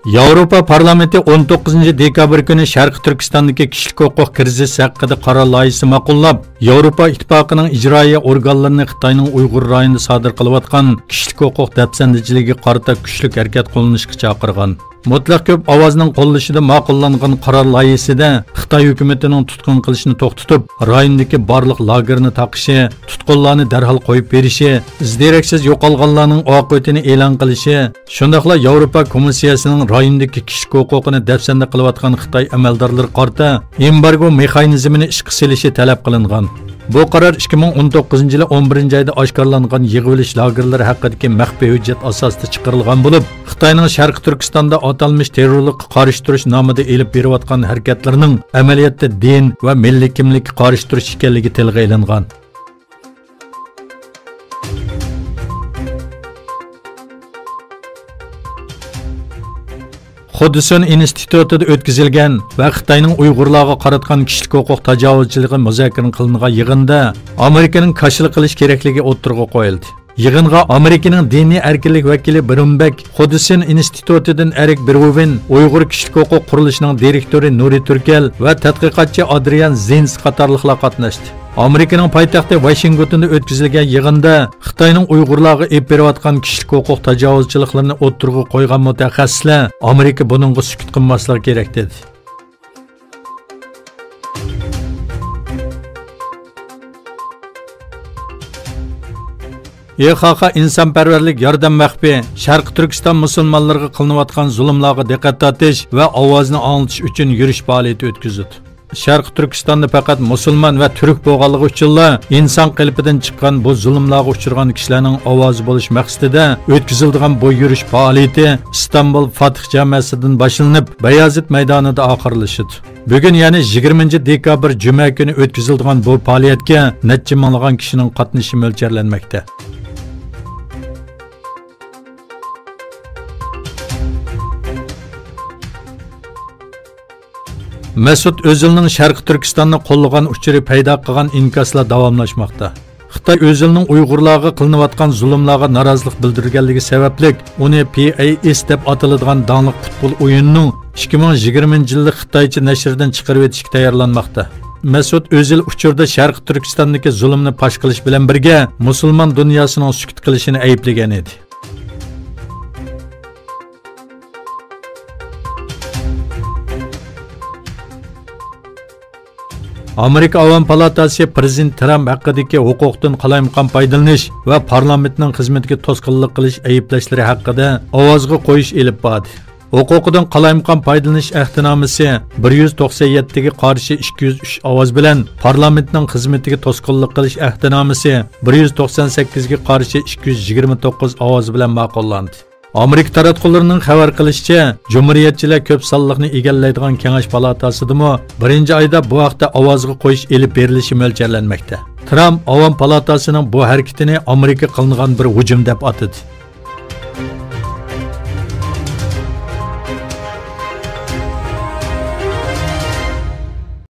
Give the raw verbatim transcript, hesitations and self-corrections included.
ياۋروپا پارلامېنتى ئون توققۇزىنچى دېكابىر كۈنى شەرقىي تۈركىستاندىكى كىشىلىك ھوقۇق كىرىزىسى ھەققىدە قارار لايىھىسى ماقۇللاپ، ياۋروپا ئىتتىپاقىنىڭ ئىجرائىيە ئورگانلىرىنى خىتاينىڭ ئۇيغۇر رايونىدا سادىر قىلىۋاتقان كىشىلىك ھوقۇق دەپسەندىچىلىكىگە قارىتا كۈچلۈك ھەرىكەت قوللىنىشقا چاقىرغان. مۇتلەق كۆپ ئاۋازنىڭ قوللىشىدا ماقۇللانغان قارار لايىھىسىدە خىتاي ھۆكۈمىتىنىڭ تۇتقۇن قىلىشنى توختىتىپ، رايوندىكى بارلىق لاگېرنى تاقىشى، تۇتقۇنلارنى دەرھال قويۇپ بېرىشى، ئىز-دېرەكسىز يوقالغانلارنىڭ ئاقىۋىتىنى ئېلان قىلىشى، شۇنداقلا ياۋروپا كومىسسىيەسىنىڭ رايوندىكى كىشىلىك ھوقۇقىنى دەپسەندە قىلىۋاتقان خىتاي ئەمەلدارلىرىغا قارىتا ئېمبارگو مېخانىزمىنى ئىشقا سېلىشى تەلەپ قىلىنغان. بۇ قارار ئىككى مىڭ ئون توققۇزىنچى يىلى ئون بىرىنچى ئايدا ئاشكارىلانغان يىغىۋېلىش لاگېرلىرى ھەققىدىكى مەخپىي ھۆججەت ئاساسىدا چىقىرىلغان بولۇپ، خىتاينىڭ شەرقىي تۈركىستاندا ئاتالمىش تېررورلۇققا قارشى تۇرۇش نامىدا ئېلىپ بېرىۋاتقان ھەرىكەتلىرىنىڭ ئەمەلىيەتتە دىن ۋە مىللىي كىملىككە قارشى تۇرۇش ئىكەنلىكى تىلغا ئېلىنغان. خۇدسۇن ئىنستىتۇتىدا ئۆتكۈزۈلگەن ۋە خىتاينىڭ ئۇيغۇرلارغا قاراتقان كىشىلىك ھوقۇق تاجاۋۇزچىلىقى مۇزاكىرە قىلىنغان يىغىندا ئامېرىكىنىڭ كاشىلا قىلىش كېرەكلىكى ئوتتۇرىغا قويۇلدى. يىغىنغا ئامېرىكىنىڭ دىنىي ئەركىنلىك ۋەكىلى برۇمبېك، خۇدسۇن ئىنستىتۇتىدىن ئېرىك بېروۋېن، ئۇيغۇر كىشىلىك ھوقۇق قۇرۇلۇشىنىڭ دىرېكتورى نۇرى تۈركەل ۋە تەتقىقاتچى ئادرىيان زىنس قاتارلىقلار قاتناشتى. ئامېرىكىنىڭ پايتەختى ۋاشىنگتوندا ئۆتكۈزۈلگەن يىغىندا خىتاينىڭ ئۇيغۇرلارغا ئېلىپ بېرىۋاتقان كىشىلىك ھوقۇق تاجاۋۇزچىلىقلىرىنى ئوتتۇرىغا قويغان مۇتەخەسسىسلەر ئامېرىكا بۇنىڭغا سۈكۈت قىلماسلىقى كېرەك دېدى. ئىخاخا ئىنسانپەرۋەرلىك ياردەم ۋەقپى شەرقىي تۈركىستان مۇسۇلمانلىرىغا قىلىنىۋاتقان زۇلۇملارغا دىققەت تارتىش ۋە ئاۋازىنى ئاڭلىتىش ئۈچۈن يۈرۈش پائالىيىتى ئۆتكۈزدى. شەرقىي تۈركىستاندا پەقەت مۇسۇلمان ۋە تۈرك بولغانلىقى ئۈچۈنلا ئىنسان قېلىپىدىن چىققان بۇ زۇلۇملارغا ئۇچرىغان كىشىلەرنىڭ ئاۋازى بولۇش مەقسىتىدە ئۆتكۈزۈلىدىغان بۇ يۈرۈش پائالىيىتى ئىستانبۇل فاتىھ جامەسىدىن باشلىنىپ، بايازىت مەيدانىدا ئاخىرلىشىدۇ. بۈگۈن، يەنى يىگىرمىنچى دېكابىر جۈمە كۈنى ئۆتكۈزۈلىدىغان بۇ پائالىيەتكە نەچچە مىڭلىغان كىشىنىڭ قاتنىشىشى مۆلچەرلەنمەكتە. مەسۇت ئۆزىلنىڭ شەرقىي تۈركىستاننى قوللىغان ئۇچۇرى پەيدا قىلغان ئىنكاسلار داۋاملاشماقتا. خىتاي ئۆزىلنىڭ ئۇيغۇرلارغا قىلىنىۋاتقان زۇلۇملارغا نارازىلىق بىلدۈرگەنلىكى سەۋەبلىك، ئۇنى پى ئەي ئېس دەپ ئاتىلىدىغان داڭلىق پۇتبول ئويۇنىنىڭ ئىككى مىڭ يىگىرمىنچى يىللىق خىتايچە نەشرىدىن چىقىرىۋېتىشكە تەييارلانماقتا. مەسۇت ئۆزىل ئۇچۇردا شەرقىي تۈركىستاندىكى زۇلۇمنى پاش قىلىش بىلەن بىرگە، مۇسۇلمان دۇنياسىنىڭ سۈكۈت قىلىشىنى ئەيىبلىگەن ئىدى. ئامېرىكا ئاۋام پالاتاسى پىرېزىدېنت ترامپ ھەققىدىكى ھوقۇقتىن قالايمىقان پايدىلىنىش ۋە پارلامېنتنىڭ خىزمىتىگە توسقۇنلۇق قىلىش ئەيىبلەشلىرى ھەققىدە ئاۋازغا قويۇش ئېلىپ باردى. ھوقۇقىدىن قالايمىقان پايدىلىنىش ئەھدىنامىسى بىر يۈز توقسان يەتتىگە قارشى ئىككى يۈز ئۈچ ئاۋاز بىلەن، پارلامېنتنىڭ خىزمىتىگە توسقۇنلۇق قىلىش ئەھدىنامىسى بىر يۈز توقسان سەككىزگە قارشى ئىككى يۈز يىگىرمە توققۇز ئاۋاز بىلەن ماقۇللاندى. ئامېرىكا تاراتقۇلىرىنىڭ خەۋەر قىلىشىچە، جۇمھۇرىيەتچىلەر كۆپ سانلىقنى ئىگىلەيدىغان كېڭەش پالاتاسىدىمۇ بىرىنچى ئايدا بۇ ھەقتە ئاۋازغا قويۇش ئېلىپ بېرىلىشى مۆلچەرلەنمەكتە. ترامپ ئاۋام پالاتاسىنىڭ بۇ ھەرىكىتىنى ئامېرىكا قىلىنغان بىر ھۇجۇم دەپ ئاتىدى.